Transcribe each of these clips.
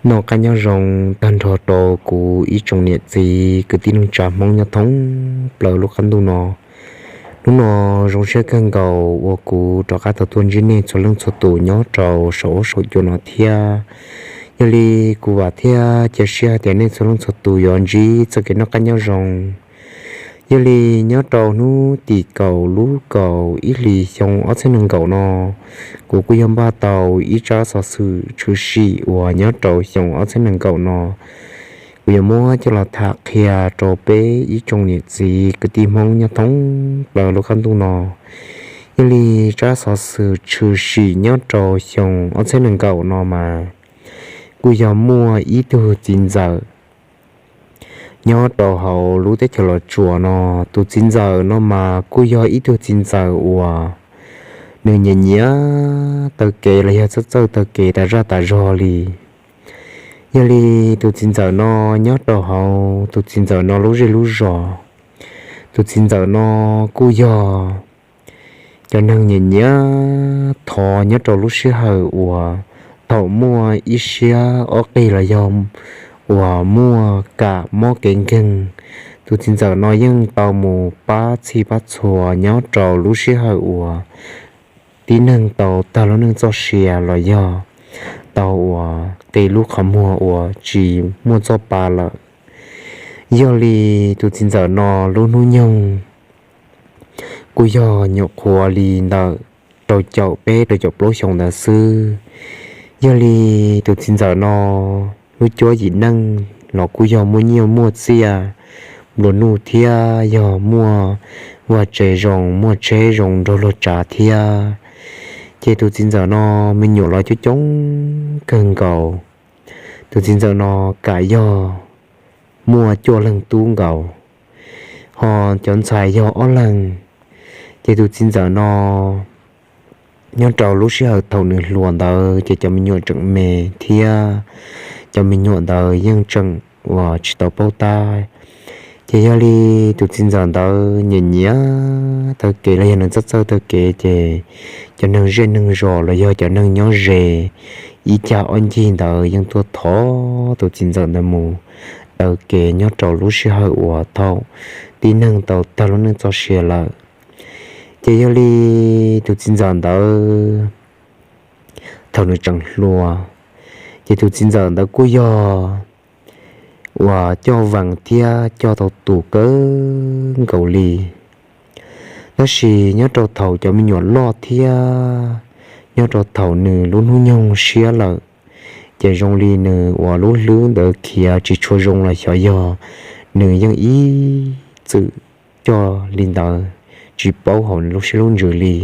Noj qab nyob zoo tag nrho rau kuv ib tsoom niam txiv kwv tij neej tsa Hmoob nyob thoob plaws lub qab ntuj no. Hnub no zoo siab kawg nkaus uas kuv rov qab tau tuaj ntsib nej txhua leej txhua tus nyob rau saum huab saum cua no thiab. Yog li kuv vam thiab cia siab hais tias nej txhua leej txhua tus yuav ntsib txoj kev noj qab nyob zoo. Yog li nyob rau hnub tim kaum lub kaum ib hlis xyoo ob txhiab nees nkaum no, kuv kuj yog npaj tau ib tsab xov xwm tshwm sim uas nyob rau xyoo ob txhiab nees nkaum no, kuv yuav muab coj los tham qhia rau peb ib tsoom niam txiv kwv tij Hmoob nyob thoob plaws lub qab ntuj no. Yog li tsab xov xwm tshwm sim nyob rau xyoo ob txhiab nees nkaum no mas kuj yog muaj ib tug txiv ntxawm nyob rau hauv lub teb chaws Los Tsuas no. Tus txiv ntxawm no mas kuj yog ib tug txiv ntxawm uas nws nyiam nyiam taw kev los yog txawj txawj taw kev tas zaj tas zog li. Yog li tus txiv ntxawm no nyob rau hauv tus txiv ntxawm no lub zej lub zos, tus txiv ntxawm no kuj yog cov neeg nyiam nyiam thov nyob rau lub sij hawm uas thaum muaj ib siab ob qig los yog uas muaj kam mob kev nkeeg. Tus txiv ntxawm no yeej tau mus pab txhij pab txhua nyob rau lub sij hawm uas tib neeg tau tag lub neej txoj sia los yog tau uas qi lub qhov muag uas tsis muaj txoj pa lawm. Yog li tus txiv ntxawm no lub hnub nyoog kuj yog nyuam qhuav li ntawm rau caum peb rau caum plaub xyoo ntawd xwb. Yog li tus txiv ntxawm no lub cuab yim neej los kuj yog muaj nyiaj muaj txiaj nplua nuj thiab yog muaj vaj tse zoo muaj tsheb zoo nrog luag tsav thiab. Ces tus txiv ntxawm no me nyuam los coob coob kawg nkaus. Tus txiv ntxawm no kam yog muaj cuaj leeg tub nkaus, ho cov ntxhais yog ob leeg. Ces tus txiv ntxawm no nyob rau lub sij hawm thaum nws hluas ntawd ces cov me nyuam tseem me thiab cov me nyuam ntawd yeej tseem uas tsis tau paub tab. Ces yog li tus txiv ntxawm ntawd nyiam nyiam taw kev los yog nws txawj txawj taw kev ces cov neeg zej neeg zos los yog cov neeg nyob ze ib cag ob ncig ntawd yeej tuaj thov tus txiv ntxawm ntawd mus taw kev nyob rau lub sij hawm uas thaum tib neeg tau tag lub neej txoj sia lawm. Ces yog li tus txiv ntxawm ntawd thaum nws tseem hluas, ces tus txiv ntxawm ntawd kuj yog uas coj vees thiab coj tau tus kawg nkaus li. Tab sis nyob rau thaum cov me nyuam loj thiab nyob rau thaum nws lub hnub nyoog siab lawm, ces zoo li nws uas lub hlwb ntawd khiav tsis tshua zoo los xyov yog nws yeej ib txwm coj li ntawd tsis paub hauv nws lub siab lub ntsws li.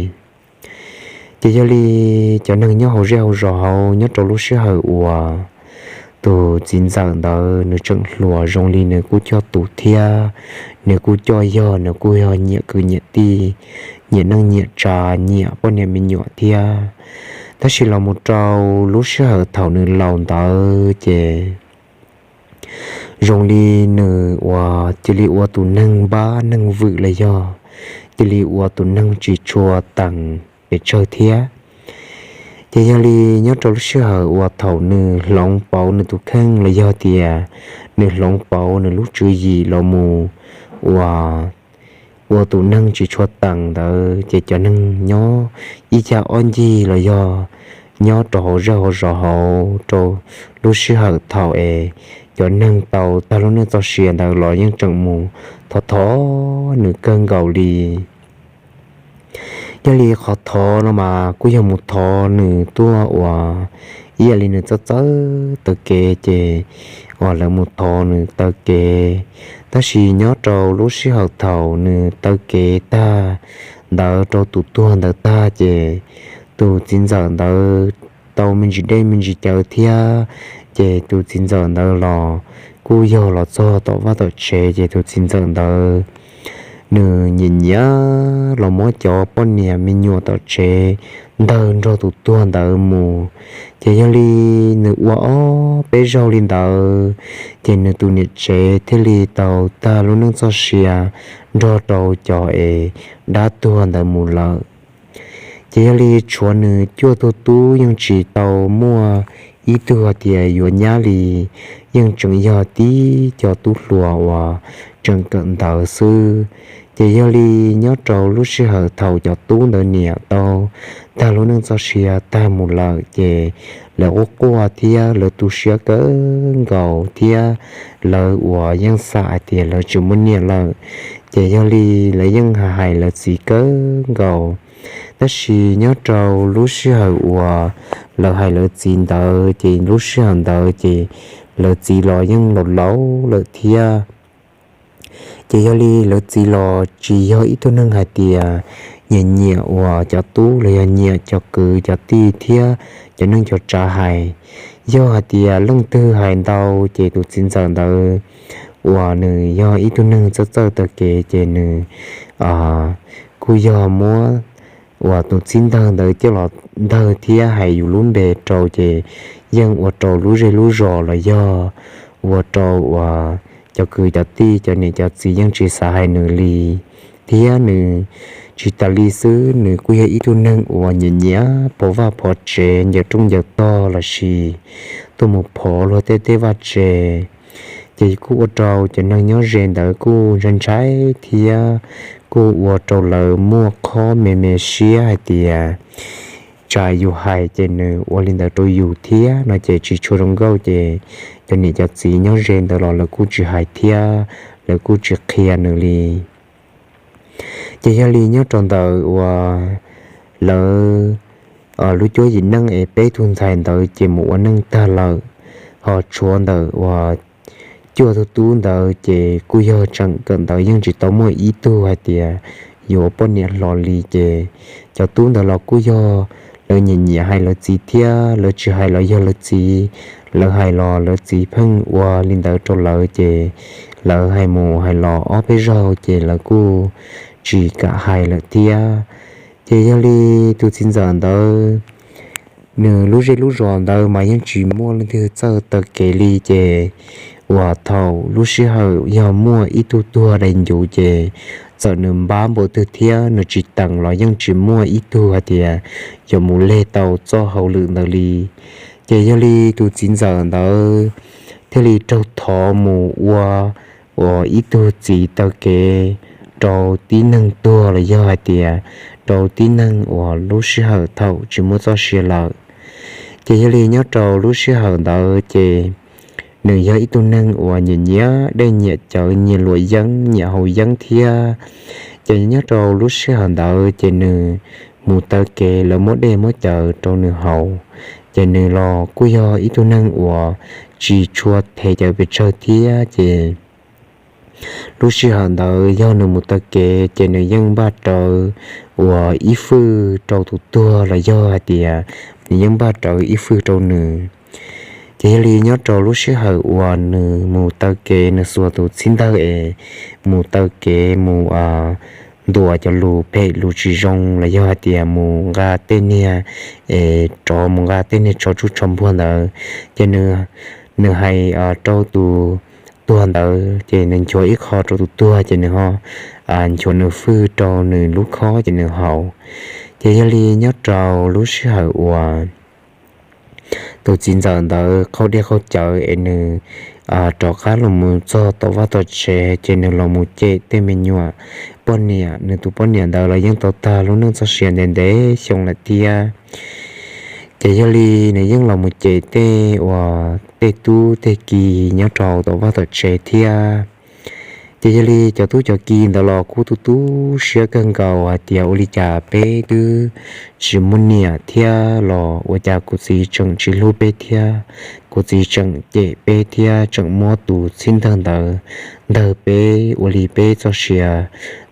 Ces yog li cov neeg nyob hauv zej hauv zos hauv nyob rau lub sij hawm uas tus txiv ntxawm ntawd nws tseem hluas zoo li nws kuj coj tus thiab nws kuj coj yog nws kuj yog nyiam kwv nyiam tij, nyiam neej nyiam tsav nyiam poj niam me nyuam thiab. Tab sis los mus rau lub sij hawm thaum nws laus ntawd ces zoo li nws uas cia li ua tus neeg npab neeg vwm los yog cia li ua tus neeg tsis tshua tees pes tsawg thiab. Ces yog li nyob rau lub sij hawm uas thaum nws hloov pauv nws tus kheej los yog tias nws hloov pauv nws lub tswv yim los mus uas ua tus neeg tsis tshua tees ntawd ces cov neeg nyob ib cag ob ncig los yog nyob rau hauv zej hauv zos hauv rau lub sij hawm thaum es cov neeg tau tag lub neej txoj sia ntawd los yeej tseem mus thov thov nws kawg nkaus li. Yog li qhov thov no mas kuj yog mus thov nws tuaj uas ib yam li nws txawj txawj taw kev ces uas lawv mus thov nws taw kev. Tab sis nyob rau lub sij hawm thaum nws taw kev tag ntawd rau tus tuag ntawd tag ces tus txiv ntxawm ntawd tau me ntsis dej me ntsis cawv thiab, ces tus txiv ntxawm ntawd los kuj yog los txog tom vaj tom tsev ces tus txiv ntxawm ntawd nws nyiam nyiam los muab cov poj niam me nyuam tom tsev ntawg nrog tus tuag ntawd mus. Ces yog li nws ua ob peb zaug li ntawd, ces nws tus niam tsev thiaj li tau tag lub neej txoj sia nrog rau cov es dab tuag ntawd mus lawm. Ces yog li tshuav nws cuaj tug tub yeej tsis tau muaj ib tug hais tias yuav nyab li, yeej tseem yog tib co tub hluas uas tseem kawm ntawv xwb. Ces yog li nyob rau lub sij hawm thaum cov tub ntawd niam tau tag lub neej txoj sia tag mus lawm ces lawv quaj quaj thiab lawv tu siab kawg nkaus thiab lawv uas yeej xam hais tias lawv tsis muaj niam lawm. Ces yog li lawv yeej hais lawv txiv kawg nkaus. Tab sis nyob rau lub sij hawm uas lawv hais lawv txiv ntawd ces lub sij hawm ntawd ces lawv txiv los yeej laus laus lawm thiab. Ces yog li lawv txiv los tsis yog ib tug neeg hais tias nyiam nyiam uas cov tub los yog nyiam cov kwv cov tij thiab cov neej cov tsav hais. Yog hais tias leej twg hais ntau ces tus txiv ntxawm ntawd uas nws yog ib tug neeg txawj txawj taw kev ces nws kuj yog muab uas tus txib ntawg ntawd coj los ntawg thiab hais yus lub npe rau ces yeej ua rau lub zej lub zos los yog ua rau uas cov kwv cov tij cov niam cov txiv yeej tsis xav hais nws li. Thiab nws tsis tas li xwb, nws kuj yog ib tug neeg uas nyiam nyiam pov vaj pov tsev, ncaws rooj ncaws tog los sis tuaj mus phov luag tej tej vaj tse. Ces kuj ua rau cov neeg nyob ze ntawd kuj ntshai ntshai thiab kuj ua rau lawv muaj qhov me me siab hais tias tsam yus hais ces nws ua li ntawd rau yus thiab no ces tsis tshua zoo nkauj ces cov niam cov txiv nyob ze ntawd los lawv kuj tsis hais thiab lawv kuj tsis qhia nws li. Ces yog li nyob rau ntawm uas lawv lub cuab yim neej es peb tug ntxhais ntawd ces mus ua neej tag lawm, ho tshuav ntawm uas cuaj tug tub ntawd ces kuj yog tseem kawm ntawv yeej tsis tau muaj ib tug hais tias yuav poj niam hlo li ces cov tub ntawd los kuj yog lawv nyiam nyiam hais lawv txiv thiab lawv tsis hais los yog lawv txiv, lawv hais los lawv txiv pheej ua li ntawd rau lawv ces lawv hais mus hais los ob peb zaug ces lawv kuj tsis kam hais lawm thiab. Ces yog li tus txiv ntxawm ntawd nws lub zej lub zos ntawd mas yeej tsis muaj leej twg txawj taw kev li ces uas thaum lub sij hawm yog muaj ib tug tuag dai ncuv ces txawm nws npab npaum twg thiab nws tsis teem los yeej tsis muaj ib tug hais tias yuav mus leg tau txoj hauj lwm ntawd li. Ces yog li tus txiv ntxawm ntawd thiaj li raug thov mus ua uas ib tug txiv taw kev rau tib neeg tuag los yog hais tias rau tib neeg uas lub sij hawm thaum tsis muaj txoj sia lawm. Ces yog li nyob rau lub sij hawm ntawd ces nws yog ib tug neeg uas nyiam nyiam dej nyiam cawv nyiam luam yeeb nyiam haus yeeb thiab. Ces nyob rau lub sij hawm ntawd ces nws mus taw kev lawv muab dej muab cawv rau nws haus. Ces nws los kuj yog ib tug neeg uas tsis tshua them cawv pes tsawg thiab ces lub sij hawm ntawd yog nws mus taw kev ces nws yeej npaj rawv uas ib fwj rau tus tuag los yog hais tias nws yeej npaj rawv ib fwj rau nws. Ces yog li nyob rau lub sij hawm uas nws mus taw kev nws xuas tus txhib ntawg es mus taw kev mus ntuas cov lus phem lus tsis zoo los yog hais tias mus nqa tej niag es rov mus nqa tej niag tsho tsuj tsho npuag ntawd, ces nws hais rau tus tuag ntawd ces nws nchuav ib qho rau tus tuag ces nws ho nchuav nws fwj rau nws lub khob ces nws haus. Ces yog li nyob rau lub sij hawm uas tus txiv ntxawm ntawd qaug dej qaug cawv es nws rov qab los mus txog tom vaj tom tsev ces nws los mus cem tej me nyuam poj niam, nws tus poj niam ntawd los yeej tau tag lub neej txoj sia ntev ntev xyoo lawm thiab. Ces yog li nws yeej los mus cem tej uas tej tub tej ki nyob rau tom vaj tom tsev thiab. Ces yog li cov tub cov ki ntawd los kuj tu tu siab kawg nkaus hais tias ua li cas peb twb tsis muaj niam thiab los ua cas kuv txiv tseem tsis hlub peb thiab, kuv txiv tseem cem peb thiab tseem muab tus txhib ntawg ntawd ntawg peb ua li peb txoj sia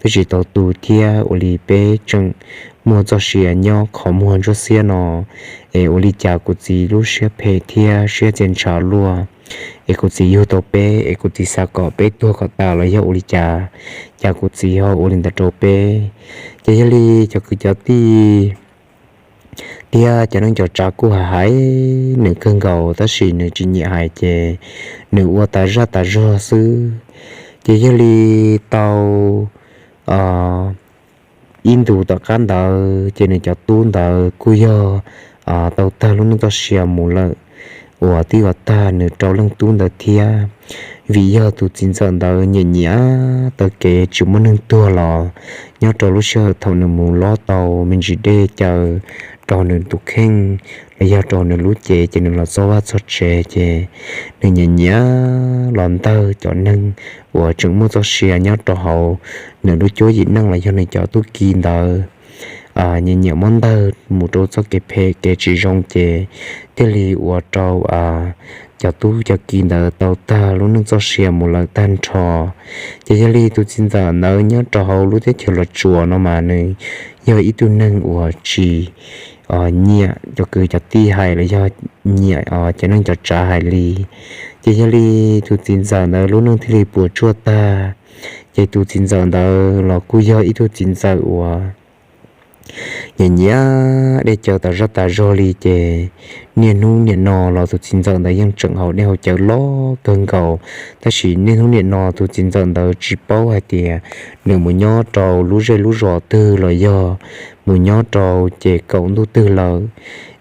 twb tsis tau tu thiab ua li peb tseem muaj txoj sia nyob qhov muag ntsuab xiab no, es ua li cas kuv txiv lub siab phem thiab siab txias ntshav luaj, es kuv txiv yug tau peb es kuv txiv xav kom peb tuag kom tas los yog ua li cas, cas kuv txiv ho ua li ntawd rau peb. Ces yog li cov kwv cov tij thiab cov neej cov tsav kuj hais hais nws kawg nkaus tab sis nws tsis nyiam hais ces nws ua tas zaj tas zog xwb. Ces yog li tau ib ntus tom qab ntawd ces nws cov tub ntawd kuj yog tau tag lub neej txoj sia mus lawm, uas twb yuav tag nws rau leej tub ntawd thiab. Vim yog tus txiv ntxawm ntawd nyiam nyiam taw kev tsis muaj neeg tuag los nyob rau lub sij hawm thaum nws mus lob tau me ntsis dej caw rau nws tus kheej los yog rau nws lub cev ces nws los txog vaj txog tsev ces nws nyiam nyiam los ntawg cov neeg uas tseem muaj txoj sia nyob rau hauv nws lub cuab yim neej los yog nws cov tub ki ntawd nyiam nyiam muab ntawg mus rau txoj kev phem kev tsis zoo ces thiaj li ua rau cov tub cov ki ntawd tau tag lub neej txoj sia mus lawm tag nrho. Ces yog li tus txiv ntxawm ntawd nyob rau hauv lub teb chaws Los Tsuas no mas nws yog ib tug neeg uas tsis nyiam cov kwv cov tij hais los yog nyiam cov neeg cov tsav hais li. Ces yog li tus txiv ntxawm ntawd lub neej thiaj li puas tsuaj tag. Ces tus txiv ntxawm ntawd los kuj yog ib tug txiv ntxawm uas nyiam nyiam dej cawv tas zaj tas zog li ces niaj hnub niam no los tus txiv ntxawm ntawd yeej tseem haus dej haus cawv loj kawg nkaus. Tab sis niaj hnub niam no tus txiv ntxawm ntawd tsis paub hais tias nws mus nyob rau lub zej lub zos twg los yog mus nyob rau ces kaum ntuj twg lawm.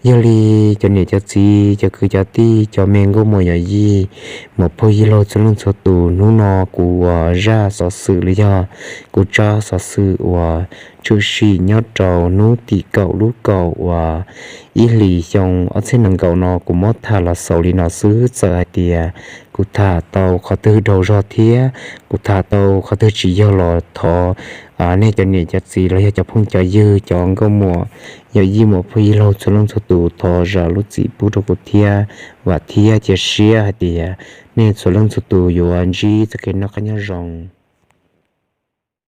Yog li cov niam cov txiv cov kwv cov tij cov me nkauj muam yom yij muam phauj yij laug txhua leej txhua tus, hnub no kuv uas zaj xov xwm los yog kuv tsab xov xwm uas tshwm sim nyob rau hnub tim kaum lub kaum uas ib hlis xyoo ob txhiab nees nkaum no kuv muab tham los xaus li no xwb. Txawm hais tias kuv tham tau qhov twg dhau zog thiab kuv tham tau qhov twg tsis yog los thov nej cov niam cov txiv los yog cov phooj cov ywg cov nkauj muam yom yij muam phauj yij laug txhua leej txhua tus thov zam lub txim pub rau kuv thiab. Vam thiab cia siab hais tias nej txhua leej txhua tus yuav ntsib txoj kev noj qab nyob zoo.